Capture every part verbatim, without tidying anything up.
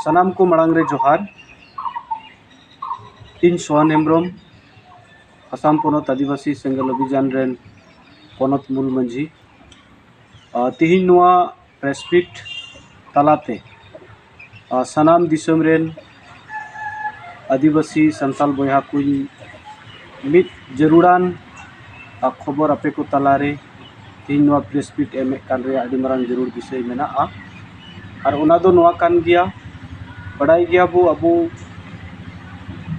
ᱥᱟᱱᱟᱢ ᱠᱚ ᱢᱟᱲᱟᱝ ᱨᱮ ᱡᱚᱦᱟᱨ᱾ ᱤᱧ ᱥᱳᱦᱟᱱ ᱦᱮᱢᱵᱨᱚᱢ, ᱟᱥᱟᱢ ᱯᱚᱱᱚᱛ ᱟᱹᱫᱤᱵᱟᱹᱥᱤ ᱥᱮᱸᱜᱮᱞ ᱚᱵᱷᱤᱡᱟᱱ ᱨᱮᱱ ᱯᱚᱱᱚᱛ ᱢᱩᱞ ᱢᱟᱹᱡᱷᱤ᱾ ᱟᱨ ᱛᱤᱦᱤᱧ ᱱᱚᱣᱟ ᱯᱨᱮᱥ ᱢᱤᱴ ᱛᱟᱞᱟᱛᱮ, ᱟᱨ ᱥᱟᱱᱟᱢ ᱫᱤᱥᱚᱢ ᱨᱮᱱ ᱟᱹᱫᱤᱵᱟᱹᱥᱤ ᱥᱟᱱᱛᱟᱞ ᱵᱚᱭᱦᱟ ᱠᱚᱧ ᱢᱤᱫ ᱡᱟᱹᱨᱩᱲᱟᱱ, ᱟᱨ ᱠᱷᱚᱵᱚᱨ ᱟᱯᱮ ᱠᱚ ᱛᱟᱞᱟᱨᱮ ᱛᱤᱦᱤᱧ ᱱᱚᱣᱟ ᱯᱨᱮᱥ ᱢᱤᱴ ᱮᱢᱮᱫ ᱠᱟᱱ ᱨᱮᱭᱟᱜ ᱟᱹᱰᱤ ᱢᱟᱨᱟᱝ ᱡᱟᱹᱨᱩᱲ ᱵᱤᱥᱚᱭ ᱢᱮᱱᱟᱜᱼᱟ᱾ ᱟᱨ ᱚᱱᱟ ᱫᱚ ᱱᱚᱣᱟ ᱠᱟᱱ ᱜᱮᱭᱟ, ᱵᱟᱰᱟᱭ ᱜᱮᱭᱟ ᱵᱚ ᱟᱵᱚ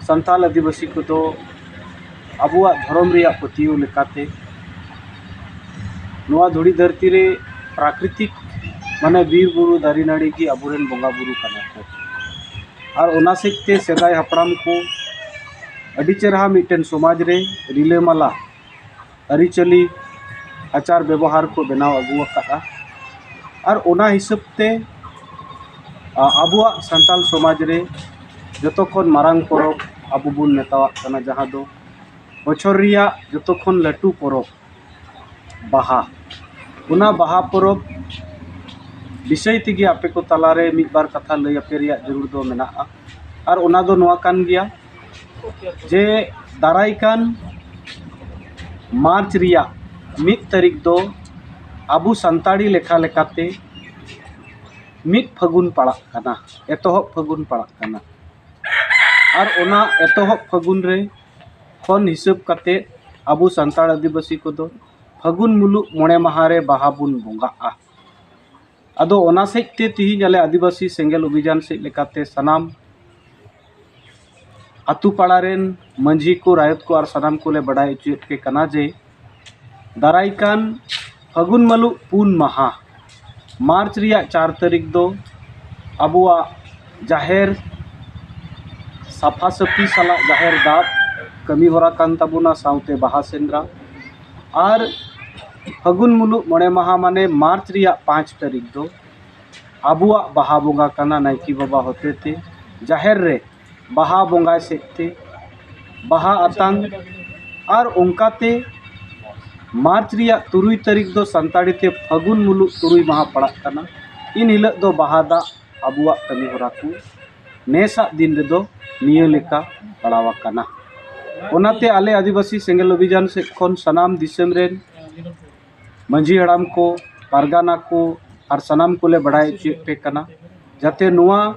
ᱥᱟᱱᱛᱟᱞ ᱟᱹᱫᱤᱵᱟᱹᱥᱤ ᱠᱚᱫᱚ ᱟᱵᱚᱣᱟᱜ ᱫᱷᱚᱨᱚᱢ ᱨᱮᱭᱟᱜ ᱯᱟᱹᱛᱭᱟᱹᱣ ᱞᱮᱠᱟᱛᱮ ᱱᱚᱣᱟ ᱫᱷᱩᱲᱤ ᱫᱷᱟᱹᱨᱛᱤ ᱨᱮ ᱯᱨᱟᱠᱨᱤᱛᱤᱠ, ᱢᱟᱱᱮ ᱵᱤᱨ ᱵᱩᱨᱩ ᱫᱟᱨᱮ ᱱᱟᱹᱲᱤ ᱜᱮ ᱟᱵᱚᱨᱮᱱ ᱵᱚᱸᱜᱟ ᱵᱩᱨᱩ ᱠᱟᱱᱟ ᱠᱚ᱾ ᱟᱨ ᱚᱱᱟ ᱥᱮᱫ ᱛᱮ ᱥᱮᱫᱟᱭ ᱦᱟᱯᱲᱟᱢ ᱠᱚ ᱟᱹᱰᱤ ᱪᱮᱨᱦᱟ ᱢᱤᱫᱴᱮᱱ ᱥᱚᱢᱟᱡᱽ ᱨᱮ ᱨᱤᱞᱟᱹᱢᱟᱞᱟ ᱟᱹᱨᱤᱪᱟᱹᱞᱤ, ᱟᱪᱟᱨ ᱵᱮᱵᱚᱦᱟᱨ ᱠᱚ ᱵᱮᱱᱟᱣ ᱟᱹᱜᱩ ᱟᱠᱟᱫᱼᱟ᱾ ᱟᱨ ᱚᱱᱟ ᱦᱤᱥᱟᱹᱵ ᱛᱮ, ᱟ, ᱟᱵᱚᱣᱟᱜ ᱥᱟᱱᱛᱟᱞ ᱥᱚᱢᱟᱡᱽ ᱨᱮ ᱡᱚᱛᱚ ᱠᱷᱚᱱ ᱢᱟᱨᱟᱝ ᱯᱚᱨᱚᱵᱽ ᱟᱵᱚ ᱵᱚᱱ ᱢᱮᱛᱟᱣᱟᱜ ᱠᱟᱱᱟ, ᱡᱟᱦᱟᱸ ᱫᱚ ᱵᱚᱪᱷᱚᱨ ᱨᱮᱭᱟᱜ ᱡᱚᱛᱚ ᱠᱷᱚᱱ ᱞᱟᱹᱴᱩ ᱯᱚᱨᱚᱵᱽ ᱵᱟᱦᱟ᱾ ᱚᱱᱟ ᱵᱟᱦᱟ ᱯᱚᱨᱚᱵᱽ ᱵᱤᱥᱚᱭ ᱛᱮᱜᱮ ᱟᱯᱮ ᱠᱚ ᱛᱟᱞᱟᱨᱮ ᱢᱤᱫ ᱵᱟᱨ ᱠᱟᱛᱷᱟ ᱞᱟᱹᱭ ᱟᱯᱮ ᱨᱮᱭᱟᱜ ᱡᱟᱹᱨᱩᱲ ᱫᱚ ᱢᱮᱱᱟᱜᱼᱟ᱾ ᱟᱨ ᱚᱱᱟ ᱫᱚ ᱱᱚᱣᱟ ᱠᱟᱱ ᱜᱮᱭᱟ ᱡᱮ ᱫᱟᱨᱟᱭ ᱠᱟᱱ ᱢᱟᱨᱪ ᱨᱮᱭᱟᱜ ᱢᱤᱫ ᱛᱟᱹᱨᱤᱠᱷ ᱫᱚ ᱟᱵᱚ ᱥᱟᱱᱛᱟᱲᱤ ᱞᱮᱠᱷᱟ ᱞᱮᱠᱟᱛᱮ ᱢᱤᱫ ᱯᱷᱟᱹᱜᱩᱱ ᱯᱟᱲᱟᱜ ᱠᱟᱱᱟ, ᱮᱛᱚᱦᱚᱵ ᱯᱷᱟᱹᱜᱩᱱ ᱯᱟᱲᱟᱜ ᱠᱟᱱᱟ᱾ ᱟᱨ ᱚᱱᱟ ᱮᱛᱚᱦᱚᱵ ᱯᱷᱟᱹᱜᱩᱱ ᱨᱮ ᱠᱷᱚᱱ ᱦᱤᱥᱟᱹᱵ ᱠᱟᱛᱮ ᱟᱵᱚ ᱥᱟᱱᱛᱟᱲ ᱟᱹᱫᱤᱵᱟᱹᱥᱤ ᱠᱚᱫᱚ ᱯᱷᱟᱹᱜᱩᱱ ᱢᱩᱞᱩᱜ ᱢᱚᱬᱮ ᱢᱟᱦᱟ ᱨᱮ ᱵᱟᱦᱟ ᱵᱚᱱ ᱵᱚᱸᱜᱟᱜᱼᱟ᱾ ᱟᱫᱚ ᱚᱱᱟ ᱥᱮᱫ ᱛᱮ ᱛᱤᱦᱤᱧ ᱟᱞᱮ ᱟᱹᱫᱤᱵᱟᱹᱥᱤ ᱥᱮᱸᱜᱮᱞ ᱚᱵᱷᱤᱡᱟᱱ ᱥᱮᱫ ᱞᱮᱠᱟᱛᱮ ᱥᱟᱱᱟᱢ ᱟᱛᱳ ᱯᱟᱲᱟ ᱨᱮᱱ ᱢᱟᱹᱡᱷᱤ ᱠᱚ, ᱨᱟᱭᱚᱛ ᱠᱚ ᱟᱨ ᱥᱟᱱᱟᱢ ᱠᱚᱞᱮ ᱵᱟᱰᱟᱭ ᱦᱚᱪᱚᱭᱮᱫ ᱯᱮ ᱠᱟᱱᱟ ᱡᱮ ᱫᱟᱨᱟᱭ ᱠᱟᱱ ᱯᱷᱟᱹᱜᱩᱱ ᱢᱟᱹᱞᱩᱜ ᱯᱩᱱ ᱢᱟᱦᱟ, ᱢᱟᱨᱪ ᱨᱮᱭᱟᱜ ᱪᱟᱨ ᱛᱟᱹᱨᱤᱠᱷ ᱫᱚ ᱟᱵᱚᱣᱟᱜ ᱡᱟᱦᱮᱨ ᱥᱟᱯᱷᱟ ᱥᱟᱹᱯᱷᱤ ᱥᱟᱞᱟᱜ ᱡᱟᱦᱮᱨ ᱫᱟᱵ ᱠᱟᱹᱢᱤ ᱦᱚᱨᱟ ᱠᱟᱱ ᱛᱟᱵᱚᱱᱟ, ᱥᱟᱶᱛᱮ ᱵᱟᱦᱟ ᱥᱮᱸᱫᱽᱨᱟ᱾ ᱟᱨ ᱯᱷᱟᱹᱜᱩᱱ ᱢᱩᱞᱩᱜ ᱢᱚᱬᱮ ᱢᱟᱦᱟ ᱢᱟᱱᱮ ᱢᱟᱨᱪ ᱨᱮᱭᱟᱜ ᱯᱟᱸᱪ ᱛᱟᱹᱨᱤᱠᱷ ᱫᱚ ᱟᱵᱚᱣᱟᱜ ᱵᱟᱦᱟ ᱵᱚᱸᱜᱟ ᱠᱟᱱᱟ᱾ ᱱᱟᱭᱠᱮ ᱵᱟᱵᱟ ᱦᱚᱛᱮᱛᱮ ᱡᱟᱦᱮᱨ ᱨᱮ ᱵᱟᱦᱟ ᱵᱚᱸᱜᱟᱭ ᱥᱮᱫ ᱛᱮ ᱵᱟᱦᱟ ᱟᱛᱟᱝ᱾ ᱟᱨ ᱚᱱᱠᱟᱛᱮ ᱢᱟᱨᱪ ᱨᱮᱭᱟᱜ ᱛᱩᱨᱩᱭ ᱛᱟᱹᱨᱤᱠᱷ ᱫᱚ ᱥᱟᱱᱛᱟᱲᱤ ᱛᱮ ᱯᱷᱟᱹᱜᱩᱱ ᱢᱩᱞᱩᱜ ᱛᱩᱨᱩᱭ ᱢᱟᱦᱟ ᱯᱟᱲᱟᱜ ᱠᱟᱱᱟ᱾ ᱤᱱ ᱦᱤᱞᱳᱜ ᱫᱚ ᱵᱟᱦᱟ ᱫᱟᱜ ᱟᱵᱚᱣᱟᱜ ᱠᱟᱹᱢᱤ ᱦᱚᱨᱟ ᱠᱚ ᱱᱮᱥᱟᱜ ᱫᱤᱱ ᱨᱮᱫᱚ ᱱᱤᱭᱟᱹ ᱞᱮᱠᱟ ᱯᱟᱲᱟᱣ ᱟᱠᱟᱱᱟ᱾ ᱚᱱᱟᱛᱮ ᱟᱞᱮ ᱟᱹᱫᱤᱵᱟᱹᱥᱤ ᱥᱮᱸᱜᱮᱞ ᱚᱵᱷᱤᱡᱟᱱ ᱥᱮᱫ ᱠᱷᱚᱱ ᱥᱟᱱᱟᱢ ᱫᱤᱥᱚᱢ ᱨᱮᱱ ᱢᱟᱹᱡᱷᱤ ᱦᱟᱲᱟᱢ ᱠᱚ, ᱯᱟᱨᱜᱟᱱᱟ ᱠᱚ ᱟᱨ ᱥᱟᱱᱟᱢ ᱠᱚᱞᱮ ᱵᱟᱲᱟᱭ ᱦᱚᱪᱚᱭᱮᱫ ᱯᱮ ᱠᱟᱱᱟ, ᱡᱟᱛᱮ ᱱᱚᱣᱟ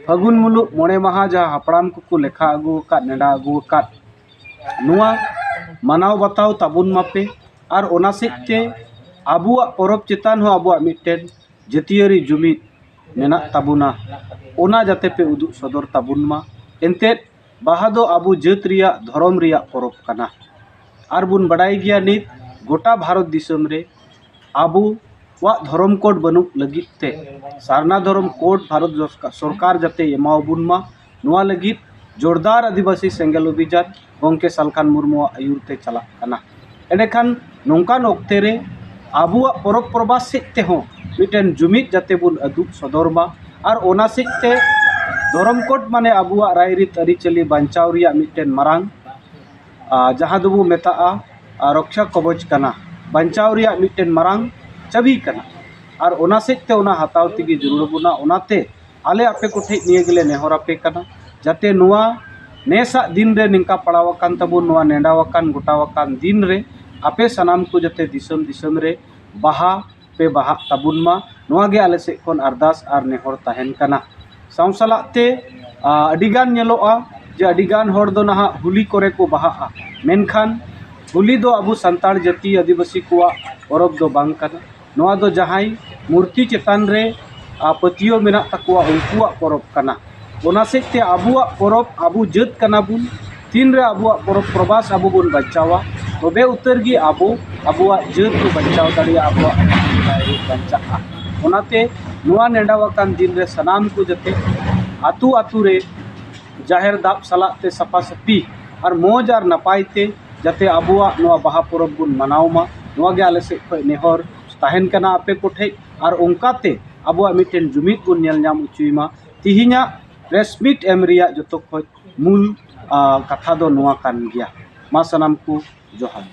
ᱯᱷᱟᱹᱜᱩᱱ ᱢᱩᱞᱩᱜ ᱢᱚᱬᱮ ᱢᱟᱦᱟ ᱡᱟᱦᱟᱸ ᱦᱟᱯᱲᱟᱢ ᱠᱚᱠᱚ ᱞᱮᱠᱷᱟ ᱟᱹᱜᱩ ᱟᱠᱟᱫ, ᱱᱮᱰᱟ ᱟᱹᱜᱩ ᱟᱠᱟᱫ, ᱱᱚᱣᱟ ᱢᱟᱱᱟᱣ ᱵᱟᱛᱟᱣ ᱛᱟᱵᱚᱱ ᱢᱟᱯᱮ᱾ ᱟᱨ ᱚᱱᱟ ᱥᱮᱫ ᱛᱮ ᱟᱵᱚᱣᱟᱜ ᱯᱚᱨᱚᱵᱽ ᱪᱮᱛᱟᱱ ᱦᱚᱸ ᱟᱵᱚᱣᱟᱜ ᱢᱤᱫᱴᱮᱱ ᱡᱟᱹᱛᱤᱭᱟᱹᱨᱤ ᱡᱩᱢᱤᱫ ᱢᱮᱱᱟᱜ ᱛᱟᱵᱚᱱᱟ, ᱚᱱᱟ ᱡᱟᱛᱮ ᱯᱮ ᱩᱫᱩᱜ ᱥᱚᱫᱚᱨ ᱛᱟᱵᱚᱱ ᱢᱟ᱾ ᱮᱱᱛᱮᱫ, ᱵᱟᱦᱟ ᱫᱚ ᱟᱵᱚ ᱡᱟᱹᱛ ᱨᱮᱭᱟᱜ ᱫᱷᱚᱨᱚᱢ ᱨᱮᱭᱟᱜ ᱯᱚᱨᱚᱵᱽ ᱠᱟᱱᱟ᱾ ᱟᱨ ᱵᱚᱱ ᱵᱟᱰᱟᱭ ᱜᱮᱭᱟ, ᱱᱤᱛ ᱜᱚᱴᱟ ᱵᱷᱟᱨᱚᱛ ᱫᱤᱥᱚᱢ ᱨᱮ ᱟᱵᱚᱣᱟᱜ ᱫᱷᱚᱨᱚᱢ ᱠᱳᱰ ᱵᱟᱹᱱᱩᱜ ᱞᱟᱹᱜᱤᱫ ᱛᱮ ᱥᱟᱨᱱᱟ ᱫᱷᱚᱨᱚᱢ ᱠᱳᱰ ᱵᱷᱟᱨᱚᱛ ᱥᱚᱨᱠᱟᱨ ᱡᱟᱛᱮ ᱮᱢᱟᱣᱟᱵᱚᱱ ᱢᱟ, ᱱᱚᱣᱟ ᱞᱟᱹᱜᱤᱫ ᱡᱳᱨᱫᱟᱨ ᱟᱹᱫᱤᱵᱟᱹᱥᱤ ᱥᱮᱸᱜᱮᱞ ᱚᱵᱷᱤᱡᱟᱱ ᱜᱚᱢᱠᱮ ᱥᱟᱞᱠᱷᱟᱱ ᱢᱩᱨᱢᱩᱣᱟᱜ ᱟᱹᱭᱩᱨ ᱛᱮ ᱪᱟᱞᱟᱜ ᱠᱟᱱᱟ᱾ ᱮᱸᱰᱮᱠᱷᱟᱱ ᱱᱚᱝᱠᱟᱱ ᱚᱠᱛᱮ ᱨᱮ ᱟᱵᱚᱣᱟᱜ ᱯᱚᱨᱚᱵᱽ ᱯᱚᱨᱵᱟᱥ ᱥᱮᱫ ᱛᱮᱦᱚᱸ ᱢᱤᱫᱴᱮᱱ ᱡᱩᱢᱤᱫ ᱡᱟᱛᱮ ᱵᱚᱱ ᱩᱫᱩᱜ ᱥᱚᱫᱚᱨ ᱢᱟ᱾ ᱟᱨ ᱚᱱᱟ ᱥᱮᱫ ᱛᱮ ᱫᱷᱚᱨᱚᱢ ᱠᱳᱰ ᱢᱟᱱᱮ ᱟᱵᱚᱣᱟᱜ ᱨᱟᱭᱨᱤᱛ ᱟᱹᱨᱤᱪᱟᱹᱞᱤ ᱵᱟᱧᱪᱟᱣ ᱨᱮᱭᱟᱜ ᱢᱤᱫᱴᱮᱱ ᱢᱟᱨᱟᱝ, ᱟᱨ ᱡᱟᱦᱟᱸ ᱫᱚᱵᱚ ᱢᱮᱛᱟᱜᱼᱟ, ᱟᱨ ᱨᱚᱠᱷᱟ ᱠᱚᱵᱚᱪ ᱠᱟᱱᱟ, ᱵᱟᱧᱪᱟᱣ ᱨᱮᱭᱟᱜ ᱢᱤᱫᱴᱮᱱ ᱢᱟᱨᱟᱝ ᱪᱟᱹᱵᱤ ᱠᱟᱱᱟ᱾ ᱟᱨ ᱚᱱᱟ ᱥᱮᱫ ᱛᱮ ᱚᱱᱟ ᱦᱟᱛᱟᱣ ᱛᱮᱜᱮ ᱡᱟᱹᱨᱩᱲ ᱟᱵᱚᱱᱟ᱾ ᱚᱱᱟᱛᱮ ᱟᱞᱮ ᱟᱯᱮ ᱠᱚᱴᱷᱮᱡ ᱱᱤᱭᱟᱹ ᱜᱮᱞᱮ ᱱᱮᱦᱚᱨ ᱟᱯᱮ ᱠᱟᱱᱟ, ᱡᱟᱛᱮ ᱱᱚᱣᱟ ᱱᱮᱥᱟᱜ ᱫᱤᱱ ᱨᱮ ᱱᱤᱝᱠᱟ ᱯᱟᱲᱟᱣ ᱟᱠᱟᱱ ᱛᱟᱵᱚᱱ, ᱱᱚᱣᱟ ᱱᱮᱰᱟᱣ ᱟᱠᱟᱱ ᱜᱚᱴᱟᱣ ᱟᱠᱟᱱ ᱫᱤᱱ ᱨᱮ ᱟᱯᱮ ᱥᱟᱱᱟᱢ ᱠᱚ ᱡᱟᱛᱮ ᱫᱤᱥᱚᱢ ᱫᱤᱥᱚᱢ ᱨᱮ ᱵᱟᱦᱟ ᱯᱮ ᱵᱟᱦᱟᱜ ᱛᱟᱵᱚᱱ ᱢᱟ, ᱱᱚᱣᱟ ᱜᱮ ᱟᱞᱮ ᱥᱮᱫ ᱠᱷᱚᱱ ᱟᱨᱫᱟᱥ ᱟᱨ ᱱᱮᱦᱚᱨ ᱛᱟᱦᱮᱱ ᱠᱟᱱᱟ᱾ ᱥᱟᱶ ᱥᱟᱞᱟᱜ ᱛᱮ, ᱟ, ᱟᱹᱰᱤ ᱜᱟᱱ ᱧᱮᱞᱚᱜᱼᱟ ᱡᱮ ᱟᱹᱰᱤ ᱜᱟᱱ ᱦᱚᱲ ᱫᱚ ᱱᱟᱦᱟᱜ ᱦᱳᱞᱤ ᱠᱚᱨᱮ ᱠᱚ ᱵᱟᱦᱟᱜᱼᱟ, ᱢᱮᱱᱠᱷᱟᱱ ᱦᱳᱞᱤ ᱫᱚ ᱟᱵᱚ ᱥᱟᱱᱛᱟᱲ ᱡᱟᱹᱛᱤ ᱟᱹᱫᱤᱵᱟᱹᱥᱤ ᱠᱚᱣᱟᱜ ᱯᱚᱨᱚᱵᱽ ᱫᱚ ᱵᱟᱝ ᱠᱟᱱᱟ᱾ ᱱᱚᱣᱟ ᱫᱚ ᱡᱟᱦᱟᱸᱭ ᱢᱩᱨᱛᱤ ᱪᱮᱛᱟᱱ ᱨᱮ, ᱟ, ᱯᱟᱹᱛᱭᱟᱹᱣ ᱢᱮᱱᱟᱜ ᱛᱟᱠᱚᱣᱟ, ᱩᱱᱠᱩᱣᱟᱜ ᱯᱚᱨᱚᱵᱽ ᱠᱟᱱᱟ᱾ ᱚᱱᱟ ᱥᱮᱫ ᱛᱮ ᱟᱵᱚᱣᱟᱜ ᱯᱚᱨᱚᱵᱽ, ᱟᱵᱚ ᱡᱟᱹᱛ ᱠᱟᱱᱟ ᱵᱚᱱ, ᱛᱤᱱᱨᱮ ᱟᱵᱚᱣᱟᱜ ᱯᱚᱨᱚᱵᱽ ᱯᱨᱚᱵᱟᱥ ᱟᱵᱚ ᱵᱚᱱ ᱵᱟᱧᱪᱟᱣᱟ, ᱛᱚᱵᱮ ᱩᱛᱟᱹᱨ ᱜᱮ ᱟᱵᱚ ᱟᱵᱚᱣᱟᱜ ᱡᱟᱹᱛ ᱵᱚ ᱵᱟᱧᱪᱟᱣ ᱫᱟᱲᱮᱭᱟᱜᱼᱟ, ᱟᱵᱚᱣᱟᱜ ᱨᱟᱭᱨᱤᱛ ᱵᱟᱧᱪᱟᱜᱼᱟ᱾ ᱚᱱᱟᱛᱮ ᱱᱚᱣᱟ ᱱᱮᱰᱟᱣ ᱟᱠᱟᱱ ᱫᱤᱱ ᱨᱮ ᱥᱟᱱᱟᱢ ᱠᱚ ᱡᱟᱛᱮ ᱟᱹᱛᱩ ᱟᱹᱛᱩ ᱨᱮ ᱡᱟᱦᱮᱨ ᱫᱟᱵ ᱥᱟᱞᱟᱜ ᱛᱮ ᱥᱟᱯᱷᱟ ᱥᱟᱹᱯᱷᱤ ᱟᱨ ᱢᱚᱡᱽ ᱟᱨ ᱱᱟᱯᱟᱭ ᱛᱮ ᱡᱟᱛᱮ ᱟᱵᱚᱣᱟᱜ ᱱᱚᱣᱟ ᱵᱟᱦᱟ ᱯᱚᱨᱚᱵᱽ ᱵᱚᱱ ᱢᱟᱱᱟᱣ ᱢᱟ, ᱱᱚᱣᱟ ᱜᱮ ᱟᱞᱮ ᱥᱮᱫ ᱠᱷᱚᱱ ᱱᱮᱦᱚᱨ ᱛᱟᱦᱮᱱ ᱠᱟᱱᱟ ᱟᱯᱮ ᱠᱚᱴᱷᱮᱡ᱾ ᱟᱨ ᱚᱱᱠᱟᱛᱮ ᱟᱵᱚᱣᱟᱜ ᱢᱤᱫᱴᱮᱱ ᱡᱩᱢᱤᱫ ᱵᱚᱱ ᱧᱮᱞ ᱧᱟᱢ ᱦᱚᱪᱚᱭ ᱢᱟ᱾ ᱛᱤᱦᱤᱧᱟᱜ ᱯᱨᱮᱥ ᱢᱤᱴ ᱮᱢ ᱨᱮᱭᱟᱜ ᱡᱚᱛᱚ ᱠᱷᱚᱱ ᱢᱩᱞ, ᱟ, ᱠᱟᱛᱷᱟ ᱫᱚ ᱱᱚᱣᱟ ᱠᱟᱱ ᱜᱮᱭᱟ᱾ ᱢᱟ ᱥᱟᱱᱟᱢ ᱠᱚ ᱡᱚᱦᱟᱨ᱾